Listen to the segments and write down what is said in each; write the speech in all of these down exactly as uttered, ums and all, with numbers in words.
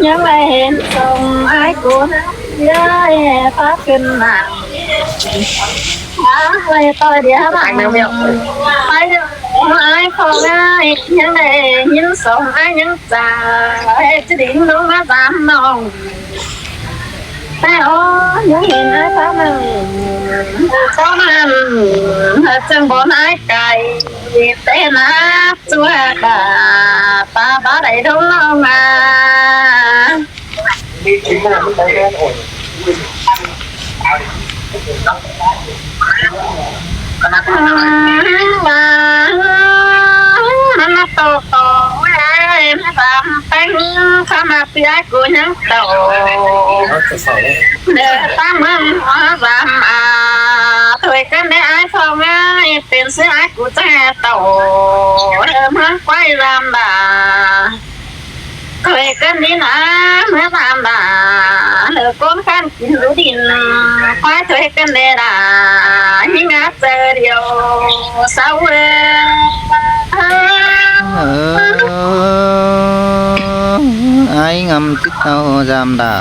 ꞌnhắng đảy hên sông ải ꞌcốn ꞌnhá ꞌdứa pá khửn nả. Ải ꞌvạy ꞌtoi ꞌdứa ꞌmắn. Ải ꞌcốn ải ꞌcốn ải ꞌnhắng đảy hên sông ải ꞌnhắng ꞌchạ ꞌchí đin ꞌlống ꞌmá dăm ꞌnọng. Té ók ꞌnhắng hên ải ꞌphắng ꞌnăng ꞌchọ ꞌmắn hảư ꞌchương bón ải cai. Té ꞌnạp ꞌchua ꞌcạ ta báu đảy ꞌlống ꞌnọng a. ꞌMắn ꞌmá ꞌtố ꞌtố ꞌmá dăm ꞌpéng ꞌkhắm ꞌmá ꞌpi ải ꞌcốn ꞌnhắng ꞌtố. ꞌNe ꞌtáng ꞌmắn ꞌmá dăm a. Thôi ꞌcứn đé ải ꞌphắng ꞌnhá, pên ꞌsứ ải ꞌcốn ꞌchá ꞌtố. ꞌMướng quái dăm đa. Thôi ꞌcứn đé ꞌnạ, ꞌmứa dăm đa. Lỏ ꞌcốn ꞌkhặn kin dú đin, quái thôi ꞌcứn đé đa. ꞌNhính ꞌngá ꞌchớ điêu, sau ơi. Ơ, ải ngắm ꞌchí ꞌtố dăm đa,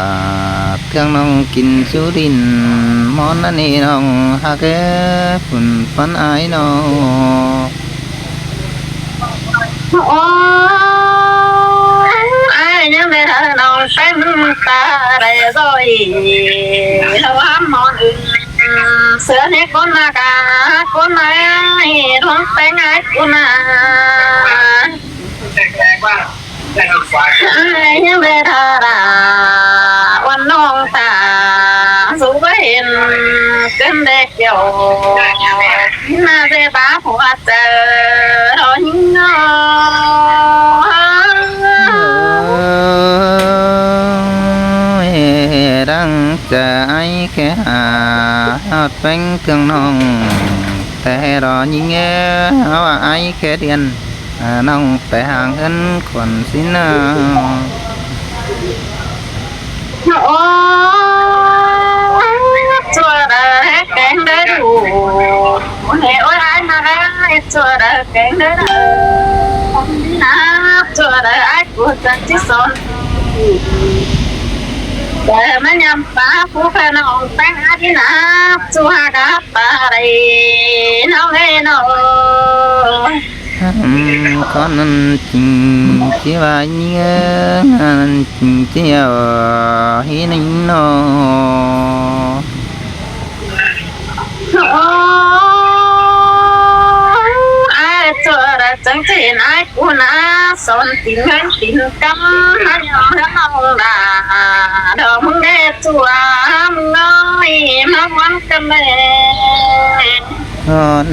ꞌtương ꞌnọng kin dú đin, ꞌmón ꞌnặn ꞌnị ꞌnọng ꞌhặc ꞌhế, phủn ꞌphắn ải ꞌnọ. Ơ, ải ꞌnhắng đảy hảư ꞌnọng ꞌpéng ta đảy ꞌdội, ꞌlẹo ꞌhăm ꞌmón ứn. ꞌSứa ꞌnị ꞌcốn ꞌmá ꞌcạ, ꞌcốn ꞌmá ải, ꞌlống ꞌpéng ải ꞌcốn ꞌmá. Ải ꞌnhắng đảy hảư đa, ꞌvắn ꞌnọng ta, dú báu hên, ꞌcứn đé kiẻo. ꞌNa dê bá hua ꞌchớ, ꞌló ꞌnhính ꞌnọ. Ơ, ꞌhế đăng ꞌchớ ải khék ha, ꞌhọt ꞌpéng ꞌtương ꞌnọng. Té ꞌló ꞌnhính ơ, ꞌháu ải khék điện. Ơ, ꞌnọng té hang ꞌhướn khuôn ꞌsịn ꞌnớ. Ơ, ꞌchua đaư ꞌhế kéng đaư đu. ꞌHế ôi ải ꞌmá ꞌhế, ꞌchua đaư kéng đaư đu. ꞌNạp ꞌchua đaư ải ꞌcốn ꞌchí son. Đaư ꞌmá ꞌnhăm pá phú kha ꞌnọng ꞌpéng ải ꞌnạp ꞌchua ꞌcạ ta đảy ꞌnọng ꞌnị ꞌnọ. Ừm, ꞌcốn ꞌnặn ꞌchí ꞌchí ꞌva ꞌnhính ơ, ꞌnặn ꞌchí ꞌchí ꞌva hí ꞌnị ꞌnọ. Ơ, ải ꞌchua đaư chắng ꞌchí hên ải ꞌcốn ꞌnạ, son tin ꞌhướn tin căm, ꞌmá ꞌnhăm ꞌhướn ꞌnọng đa, đo ꞌmứng đé ꞌchua, ꞌmứng ꞌnọi, ꞌmá ꞌmắn căn đé. Hôn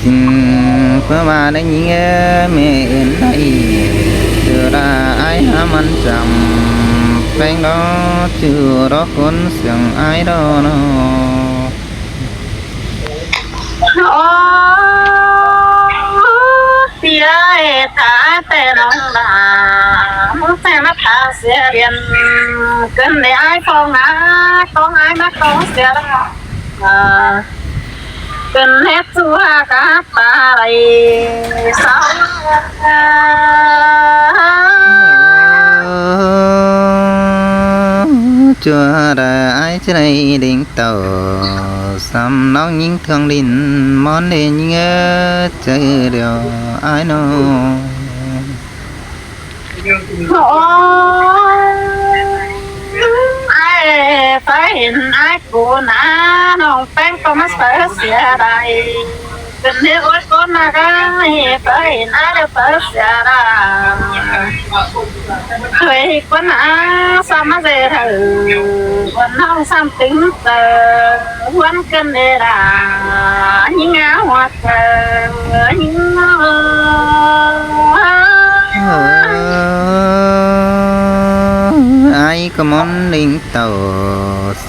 chinh phứa ba đé ꞌnhính ơ, ꞌmẹ ứn đảy. ꞌChớ đa ải hák ꞌmắn chăm, ꞌpéng đó ꞌchư đó ꞌcốn sương ải đó nó. Ơ, ꞌpi ơi, ta té ꞌnọng đa, ꞌmứng ꞌchái ꞌmá ta sia điện, ꞌcứn đé ải ꞌcóng ải, ꞌcóng ải ꞌmá ꞌcóng sia đa. Ơ, ꞌcứn ꞌhế ꞌchua ꞌcạ ta đảy sau. ꞌChua đaư ải ꞌchí đảy đing tảu, sam ꞌnọng ꞌnhính ꞌtương đin, ꞌmón đé ꞌnhính ơ, ꞌchớ điêu ải ꞌnọ. Ơ, ải ꞌphắng hên ải ꞌcốn ꞌnạ, ꞌnọng ꞌpéng ꞌcọ ꞌmá phaư sia đảy. ꞌCứn ꞌhế ôi ꞌcốn ꞌnạ ꞌhế ꞌphắng hên ải ꞌlẹo phaư sia đảy. Thôi ꞌcốn ꞌnạ sam ꞌmá dê thảu, ꞌcốn ꞌnọng sam tứn tơ, ꞌhuôn ꞌcứn đé đa, ꞌnhính ꞌngá ꞌhuọt. Ơ, ải ꞌcọ ꞌmón đing tảu,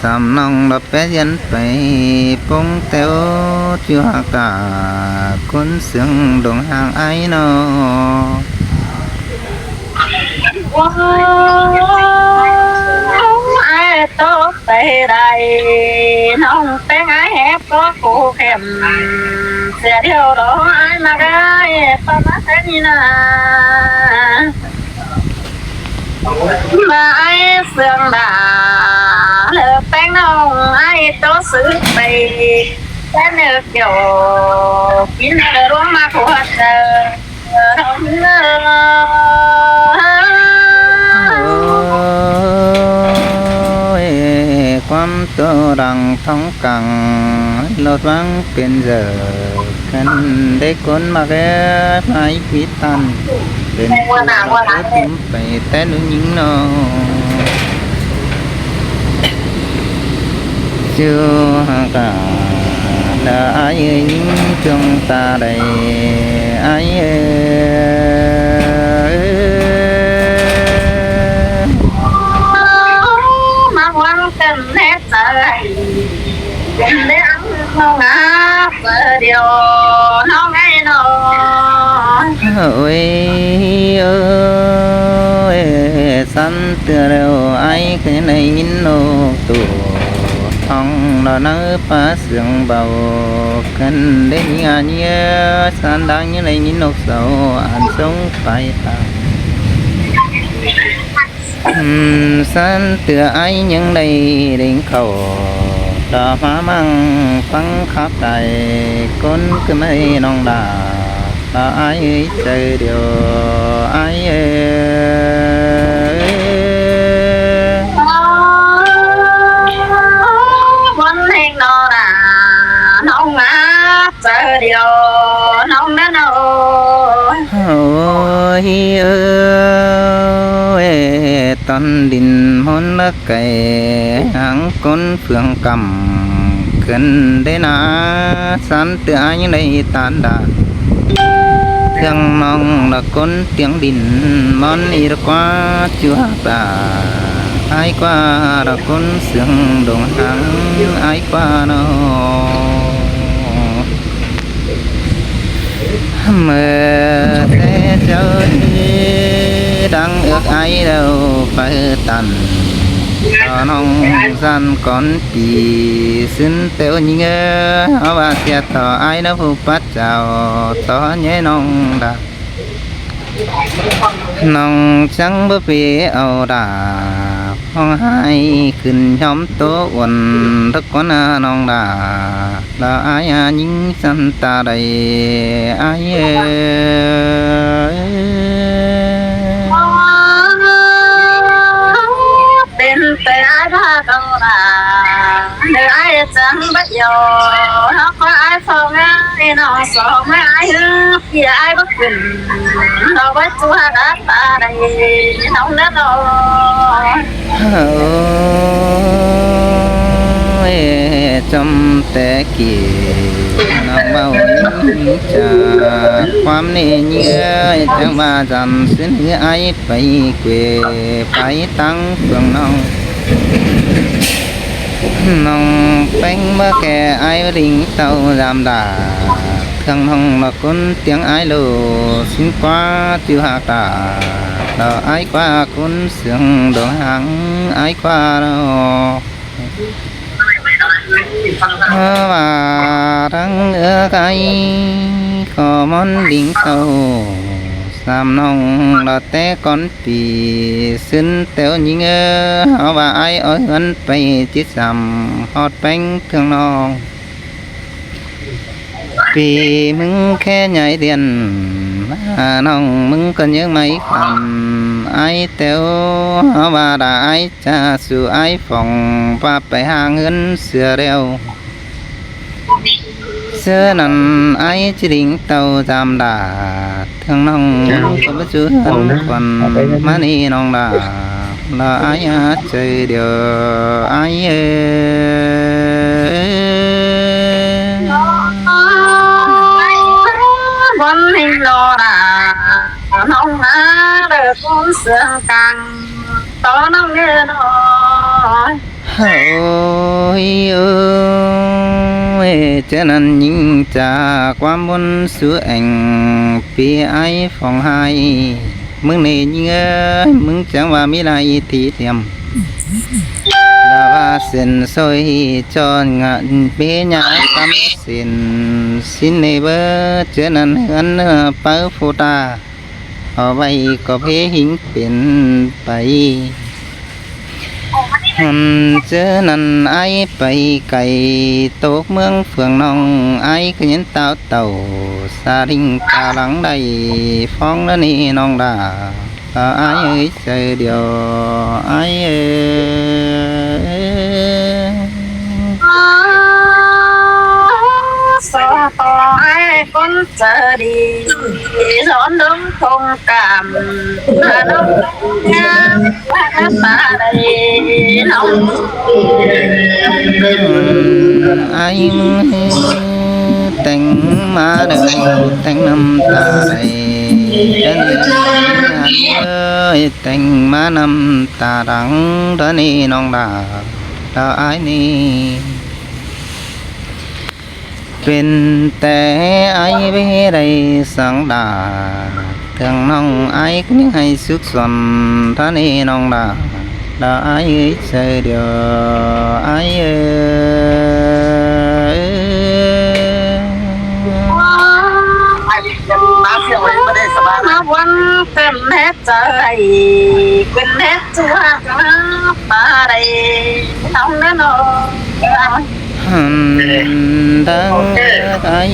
sam ꞌnọng đọc pét dán pay, ꞌpứng tẻo ꞌchua ꞌcạ, ꞌcốn sương đông hang ải ꞌnọ. Ơ, ải ꞌtố pay đảy, ꞌnọng ꞌpéng ải hép ꞌcọ khủ khẻm, sia điêu đó ải ꞌmá ꞌcọ ải ꞌpá ꞌmá ꞌtếng ꞌnị ꞌnạ. ꞌVa sương đà, lơ péng nông ai tô sứ pay, té nơ kiều, kín lơ ruống mắc hua chơ, hông nơ. Ôi, ꞌquám tô răng thóng căng, lột vắng pên dở, khăn đế cốn mắc ép ai quí tăn. Pên dở, tôm pay té ꞌnụ ꞌnhính ꞌnọ. Siu hả cả, lơ ai ơi ꞌnhính ꞌchương ta đảy, ai ơi. Mắc vắng pên nét chơ, pên đế ăn nông áp chơ điêu, nông ai nông. Ôi, ôi, săn tưa điêu ai ꞌcọ đảy ꞌnhính ꞌnộc tu, thong đó nắng pá sương bầu, khăn đế ꞌnhính ăn ꞌnhính, săn đang ꞌnhính đảy ꞌnhính ꞌnộc sau, ăn sống pay ta. Ừm, săn tưa ai ꞌnhính đảy đinh khảu, đó ꞌmá măng păng khắp đảy, cốn ꞌcọ ꞌmạy nông đà, đó ai ơi chơ điêu, ai ơi. Bón hên nô đà, nông áp chơ điêu, nông đá nô. Ôi, ôi, tón đin ꞌmôn lắc cay, háng cốn phướng căm, khăn đế nả, săn tưa ai ꞌnhính đảy tán đà. Khương nong là cốn tiếng đin, ꞌmón ꞌnị ꞌquá ꞌchư hạc đà. Ai ꞌquá là cốn sương đồng háng, ai ꞌquá ꞌnọ. ꞌMưa té chảu ꞌnị đang ước ai đâu pay tăn. Tó ꞌnọng ꞌdan cón pí ꞌsứn tẻo ꞌnhính ơ, ꞌva sia tó ai ꞌnớ phủ pát chảu tó ꞌnhé ꞌnọng đa. ꞌNọng chắng báu pí au đa, phong hai khửn ꞌhóm ꞌtố uôn đắc cón ꞌnọng đa. Lỏ ai ꞌnhính săn ta đảy ai ơ. Pên pay ai ꞌva ꞌcọ đa, ꞌnớ ai chắng báu au, ꞌnọng ꞌcọ ai phong ai ꞌnọng song ai ư, pí ai báu khửn, ꞌnọng báu ꞌchua đa ta đảy ꞌnọng ꞌnớ ꞌnọng. Ôi, chom té ꞌkị ꞌnọng báu ꞌnhính ꞌchạ, ꞌquám ꞌnị ꞌnhính ơ, chắng ꞌva dăm ꞌsứn ꞌhứ ai pay quê, pay táng phường ꞌnọng. ꞌNọng ꞌpéng báu kẻ ai ꞌva đinh tảu dăm đa, khương ꞌnọng lỏ cốn tiếng ai ꞌlô, ꞌsứn ꞌquá ꞌchư hạc đa, lỏ ai ꞌquá cốn sương đồng háng ai ꞌquá ꞌnọ. ꞌVa đang ước ai ꞌcọ ꞌmón đinh tảu dăm ꞌnọng lỏ té cón pí ꞌsứn tẻo ꞌnhính ơ, ꞌva ai ói ꞌhướn pay chít dăm ꞌhọt ꞌpéng khương ꞌnọng. Pí ꞌmứng khé nháy điên, ꞌnọng ꞌmứng ꞌcọ ꞌnhớng ꞌmạy khăn ai tẻo, ꞌva đa ai ꞌchạ su ai phong ꞌva pay hang ꞌhướn sưa ꞌlẹo. ꞌSớ ꞌnặn ai ꞌchí đinh tảu dăm đa, khương ꞌnọng ꞌcọ báu su ꞌhướn khuôn ꞌmá ꞌnị ꞌnọng đa. Lỏ ai ꞌchớ điêu ai ơ. Bón hên lỏ đa, ꞌnọng ꞌnớ đa cốn sương căng, tó ꞌnọng ꞌnớ ꞌnọng. Ôi ơi, ꞌchớ ꞌnặn ꞌnhính ꞌchạ ꞌquám bón su eng, pí ai phong hai. ꞌMứng ꞌnị ꞌnhính ơ, ꞌmứng chắng ꞌva ꞌmí lai thi tiêm. Lỏ ꞌva sên sôi chon ngạ pí nhạ tăm sên, ꞌsịn ꞌnị báu ꞌchớ ꞌnặn ꞌhướn ꞌnớ páo phủ ta. Au ꞌvạy ꞌcọ phế ꞌhính pên pay. Hẳn ꞌchớ ꞌnặn ải pay cay tốc ꞌmướng phường ꞌnọng, ải ꞌcọ ꞌnhắng táo tảu sa đinh ta lăng đảy phóng đa ꞌnị ꞌnọng đa. Ờ, ải ơi, ꞌchớ điêu ải ơi. Sa to ải ꞌcốn ꞌchớ đi, dón đông thông cảm, mà đông đông nhang, mà ta đi nóng. Ải ꞌmứng ꞌtếng ꞌmá đaư, ꞌtếng ꞌnặm ta đảy, ꞌtếng ꞌmá ꞌnặm ta đảy, đa ꞌnị ꞌnọng đa, đa ải ꞌnị. Pên té ải báu đảy săng đa, ꞌtếng ꞌnọng ải ꞌcọ ꞌnhắng hảư súc xuân, đa ꞌnị ꞌnọng đa, đa ải ơi, ꞌchớ điêu ải ơi. Ải ꞌmá ꞌquốn ꞌtếng ꞌhẹt ꞌchớ ải, ꞌquốn ꞌhẹt ꞌchớ ải, ꞌmá đảy nóng ꞌnớ ꞌnọng. Hẳn đang ải,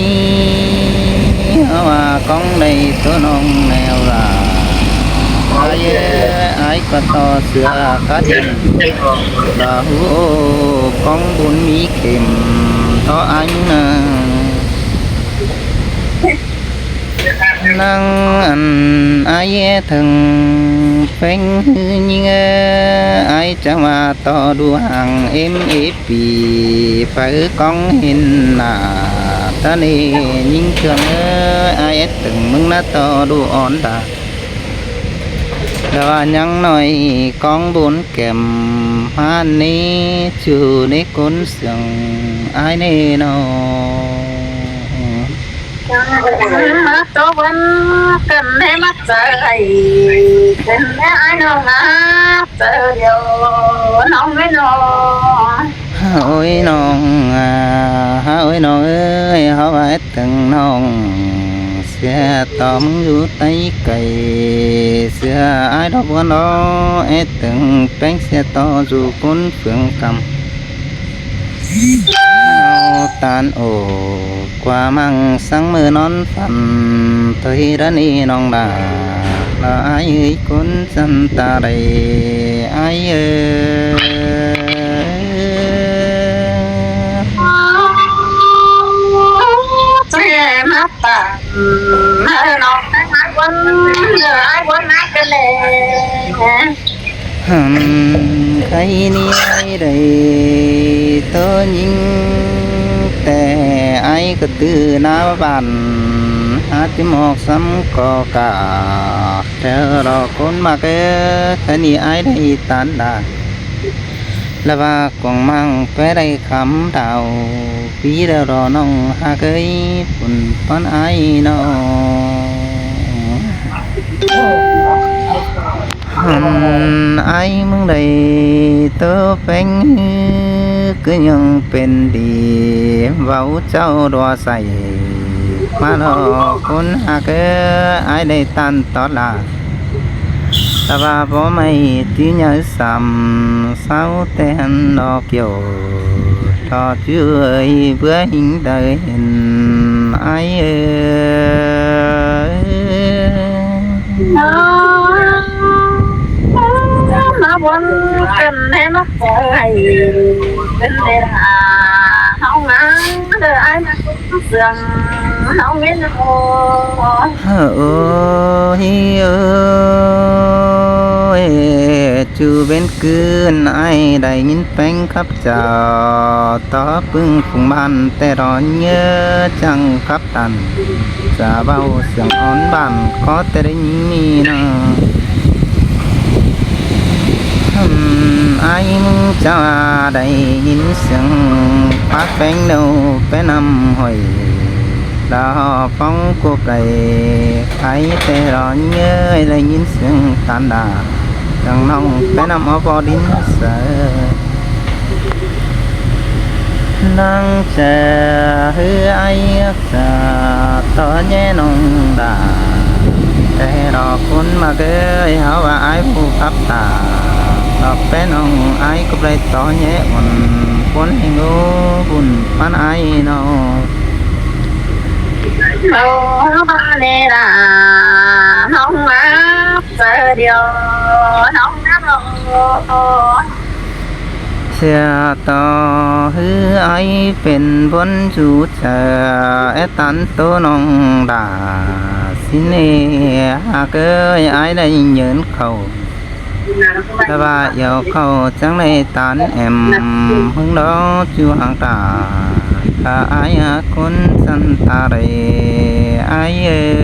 ꞌhứ ꞌva ꞌcóng đảy ꞌtố ꞌnọng ꞌnẹo đa. Ải ơi, ải ꞌcọ ꞌtọ sửa khát ꞌnị, đa ꞌhứ ꞌcóng bún ꞌmí khêm ꞌtọ ải ꞌnớ. Lăng ăn ải ꞌtếng ꞌpéng ꞌhứ ꞌnhính ơi, ải chắng ꞌva ꞌtọ đu hang ꞌếm ꞌpí, phaư ꞌcóng hên nả, ta ꞌnị ꞌnhính ꞌtương ơi, ải ꞌtếng ꞌmứng ꞌná ꞌtọ đu ón đa. Đa ꞌva ꞌnhắng ꞌnọi ꞌcóng bún kẻm ꞌmá ꞌnị, ꞌchu ꞌnị ꞌcốn sương ải ꞌnị ꞌnọng. Tóp ꞌvắn ꞌcắm ꞌnị ꞌmá ꞌchớ ải, ꞌcắm ꞌnị ải ꞌnọng ꞌmá ꞌchớ điêu ꞌnọng ꞌmá ꞌnọng. Ôi ꞌnọng à, ôi ꞌnọng ơi, ꞌháu ꞌva ꞌtếng ꞌnọng sia ꞌtọ ꞌmứng dú Tay Cay, sia ải tóp ꞌvắn lo ꞌtếng ꞌpéng sia ꞌtọ dú ꞌcốn phướng căm. ꞌTan ổ ꞌquá ꞌmăng sáng ꞌmự ꞌnón phăn, ꞌtoi đa ꞌnị ꞌnọng đa, đa ải ơi, ꞌcốn chăn ta đảy ải ơi. Tói ꞌmá ta, ꞌnọng ꞌmá ꞌquốn, ải ꞌquốn ꞌmá ꞌcọ ꞌlẹo. Hẳn khay ꞌnị ải đảy ꞌtố ꞌnhính, té ải ꞌcọ ꞌtứ ꞌná bản, hák ꞌchí ꞌmặc sắm ꞌcọ cả, té lo ꞌcốn ꞌmặc ới, khay ꞌnị ải đảy ꞌtan đa. Lỏ ꞌva cuông ꞌmăng ꞌpé đảy khắm đao, ꞌpi đao đỏ ꞌnọng hák ới, pun pón ải ꞌnọng. Hẳn ải ꞌmứng đảy ꞌtố ꞌpéng ꞌhứ, ꞌcứ ꞌnhắng pên đi, ꞌvạu ꞌchạu đua say, ꞌmá lo ꞌcốn hák ới, ải đảy ꞌtan tót lả. Lỏ ꞌva báu ꞌmạy ꞌtí nháư sam, sáu té hăn lo kiẻo, ꞌtọ ꞌchư ới bứa ꞌhính đaư hên ải ơi. ꞌMá ꞌquốn ꞌcắm ꞌnị ꞌmá ꞌchớ ải, ꞌcắm ꞌnị đa ꞌháu ꞌmá đaư ải ꞌmá sương ꞌháu ꞌmá ꞌnọng. Ơ ơi, ꞌchu bến ꞌcứn ải đảy ꞌnghín ꞌpéng khắp chảu, ꞌtó ꞌpứng phung bản té ꞌló ꞌnhớ chắng khắp tản. Chả ꞌvạu sương ón bản có té đảy ꞌnhính ꞌnị ꞌnớ. Hẳn ải ꞌmứng chắng ꞌva đảy ꞌnghín sương ꞌpá ꞌpéng đâu pé ꞌnặm ꞌhọi. Đa ꞌhọ phóng ꞌcọ cay, khay té ꞌló ꞌnhớ đảy ꞌnghín sương ꞌtan đa. Chắng ꞌnọng pé ꞌnặm ók bók đin saư. Lăng chả ꞌhứ ải ꞌchá ꞌtọ ꞌnhé ꞌnọng đa. Té ꞌló ꞌcốn ꞌmặc ới, ꞌháu ꞌva ải phủ khắp ta. Tỏn pên ꞌnọng ai ꞌcọ pay tó ꞌnhé ꞌmắn ꞌcốn ꞌhêng ꞌlố bun ꞌphắn ai ꞌnọ. Ô, ꞌnê là ꞌnọng ꞌmá ꞌchớ điêu, ꞌnọng ꞌmá ꞌnọng. ꞌSịa tó ꞌhứ ai pên ꞌvốn dú chaư é ꞌtán ꞌtố ꞌnọng đa. ꞌSịn ꞌnê ꞌhặc ới, ai đảy nhớn khảu. Lỏ ꞌva yau khảu chắng đảy ꞌtán ẻm ꞌhứng đó ꞌchu ꞌhặc đa. Khả ai ꞌhặc ꞌcốn săn ta đảy ai ới.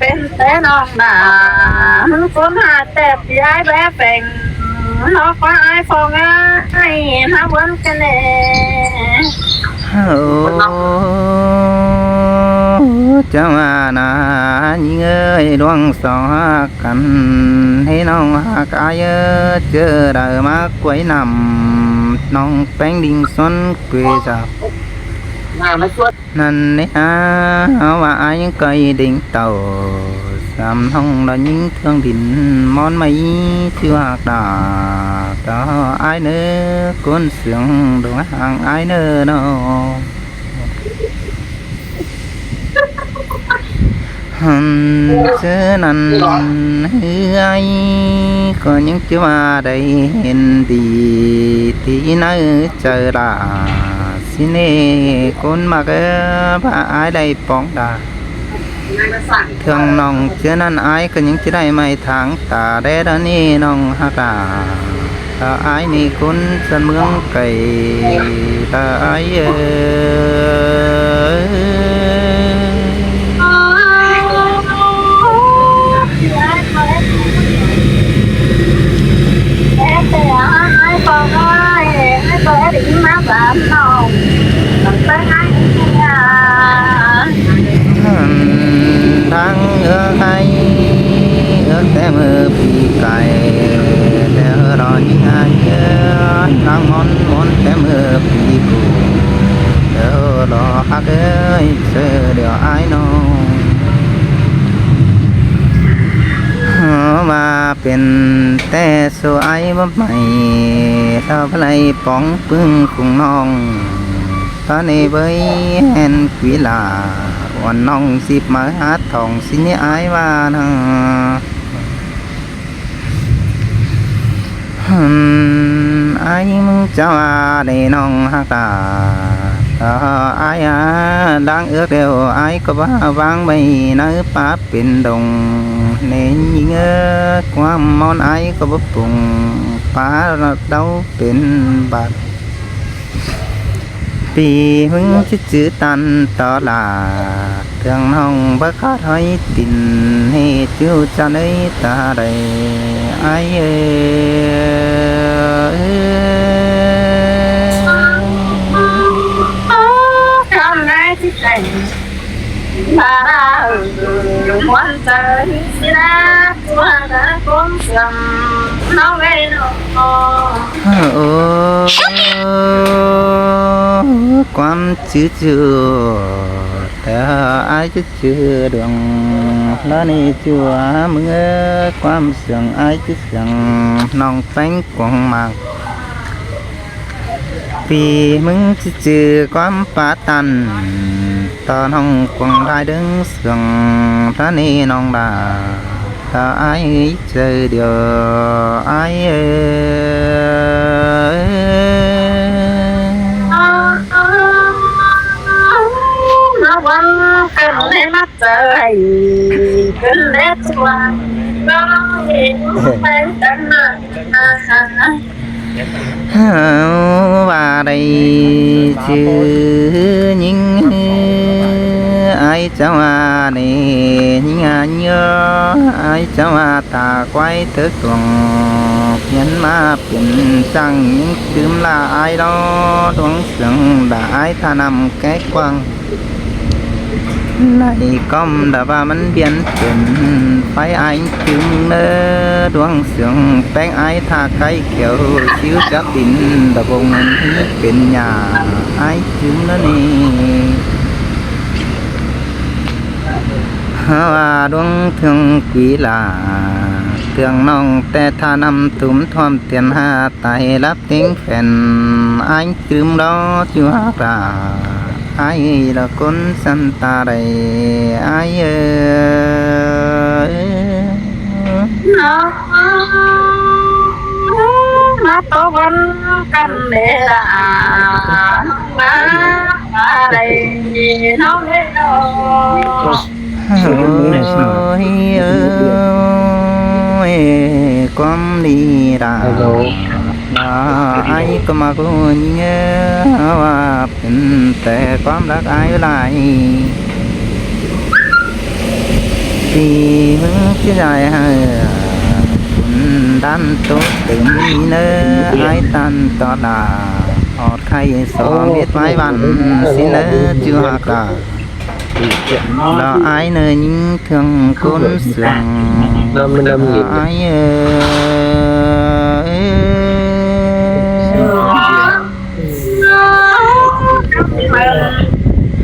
Pên té ꞌnọng đa, ꞌcốn ꞌhặc té ꞌpi ai bé pheng, ꞌnọng ꞌquá ai phong ai, ꞌhặc ꞌvốn ken ꞌnê. Ô, chắng ꞌva ꞌna ꞌnhính ới, ꞌluống song ꞌhặc căn, ꞌhế ꞌnọng ꞌhặc ai ới, ꞌchớ đaư ꞌmá quái năm, ꞌnọng ꞌpéng đinh xuân quê dạp. ꞌNặn ꞌnê ha, ꞌháu ꞌva ai ꞌnhính ới đinh tảu, sam ꞌnọng đa ꞌnhính ꞌtương đin ꞌmón ꞌmạy ꞌchu ꞌhặc đa. Tó ai ꞌnớ ꞌcốn sương đu hang ai ꞌnớ ꞌnọ. Hăn ꞌchớ ꞌnặn ꞌhứ ai ꞌcọ ꞌnhính ꞌchớ ꞌva đảy hên đi, ti ꞌnhính ꞌnớ chaư đa. ꞌSịn ꞌnê ꞌcốn ꞌmặc ới, ꞌva ai đảy póng đa. ꞌThương ꞌnọng ꞌchớ ꞌnặn ai ꞌcọ ꞌnhính ꞌchớ đảy ꞌmạy tháng ta đé đa ꞌnị ꞌnọng ꞌhặc đa. Lỏ ai ꞌnị ꞌcốn săn ꞌmướng cay, lỏ ai ới. Hăn tháng ước ai, ước té ꞌmự ꞌpi cay, té ꞌhứ lo ꞌnhính ai ới, tháng ꞌmón ꞌmón té ꞌmự ꞌpi cu, té ꞌhứ lo ꞌhặc ới, ꞌchớ điêu ai ꞌnọ. Hơ, ꞌva pên té su ai báu ꞌmạy, ta báu đảy póng ꞌpứng khung ꞌnọng. Ta ꞌnê bới hên quí lả, uôn ꞌnọng síp máư hák thỏng ꞌsịn ꞌnê ai ꞌva ꞌnăng. Hăn ai ꞌmứng ꞌchớ ꞌva đảy ꞌnọng ꞌhặc đa. Tó ai a, đang ước đeo ai ꞌcọ báu ꞌváng ꞌmạy ꞌnớ pá pên đông. ꞌNê ꞌnhính ới, ꞌquám ꞌmón ai ꞌcọ báu pung, pá đau pên bát. ꞌPi ꞌmứng ꞌchư ꞌchư ꞌtan tó lả, ꞌtương ꞌnọng báu khát ꞌhới tin, ꞌhế ꞌchu ꞌchăn ới ta đảy ai ới. Ô, ꞌquám ꞌchư ꞌchư, té ai ꞌchư ꞌchư đuang, ꞌlạ ꞌnị ꞌchu ꞌmứng ới, ꞌquám sương ai ꞌchư sương, ꞌnọng ꞌpéng cuông ꞌmặc. ꞌPi ꞌmứng ꞌchư ꞌchư ꞌquám pá ꞌtan, tó ꞌnọng cuông lai đớng sương, ꞌlạ ꞌnị ꞌnọng đa, ta ai ꞌchư điêu ai ới. Hơ, ꞌva đảy ꞌchư ꞌnhính ới, ai ꞌchớ ꞌva đảy ꞌnhính ai ꞌnhớ, ai ꞌchớ ꞌva ta quái tớc tuông, piến ꞌmá pên chắng ꞌnhính tứm ꞌlạ ai lo, ꞌluống sương đa ai ta năm ké quang. Lai ꞌcóm đa ꞌva ꞌmắn piến pên, pay ai tứm ꞌnớ, ꞌluống sương ꞌpéng ai ta cáy kéo, síu chắp pên đa bông pên nhà, ai tứm ꞌnớ ꞌnị. Hơ ꞌva ꞌluống ꞌtương quí lả, ꞌtương ꞌnọng ꞌtẹ tha ꞌnặm tủm ꞌthuôm tiên ꞌhạ tai lắp ꞌtếng phén, ái ꞌcứm đó ꞌchu ꞌhặc lả, ái ꞌlạ ꞌcốn săn ta đảy, ái ơi. ꞌMá tó ꞌvắn căn đé lả, ꞌmá, ꞌmá đảy, ꞌnọng đé lả. Ôi, ôi, ꞌquám đi đa. Hello. Lả ái ꞌcọ ꞌmặc ꞌlụk ꞌnhính ꞌva pên ꞌtẹ ꞌquám lắc ái lai. ꞌPi ꞌmứng ꞌchí dai hảư, ꞌcốn đan ꞌtố tứm ꞌnị ꞌnớ, ái ꞌtan ꞌtọ lả, ꞌhọt khay so mết ꞌmái ꞌvặn ꞌsịn ꞌnớ ꞌchu ꞌhặc lả. Lỏ ái ꞌnớ ꞌnhính ꞌtương ꞌcốn sương. Lỏ ái ơi.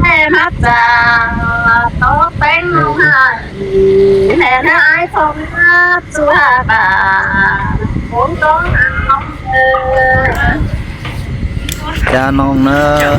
ꞌMá chả tó ꞌpéng ꞌnọng ꞌhại. ꞌMá ái phong ꞌchu ꞌhặc lả. Chả ꞌnọng ꞌnớ.